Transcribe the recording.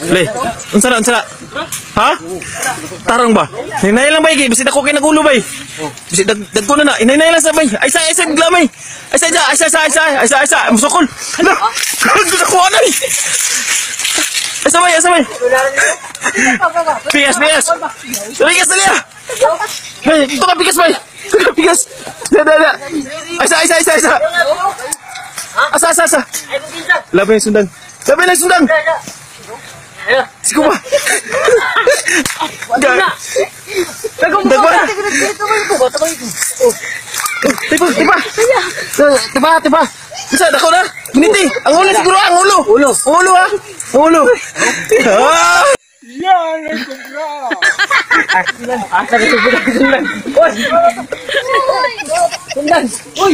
Le, unsa na, unsa na? Ha? Tarong ba? Hinay lang bay, kay bisita ko kay nagulo bay. Bisit dagko na na, hinay lang sa bay. Ay sa ay sa glamay. Ay sa ay sa ay sa ay sa ay sa musukol. Hala. Gusto ko anay. Ay sa bay, ay sa bay. Pigas, pigas. Pigas dali ah. Hey, ito ka pigas bay. Ito ka pigas. Da da da. Ay sa ay sa ay sa ay sa. Asa asa asa. Laban yung sundan. Laban yung sundan. Siko ba? Ga. Dagwa. Tipa, tipa. Tipa, tipa. Isa, dako na. Giniti. Ang ulo siguro, ang ulo. Ulo. Ang ulo ah. Ang ulo. Ah! Yan ay kubra. Asa ka siguro sundan. Oy. Sundan. Uy.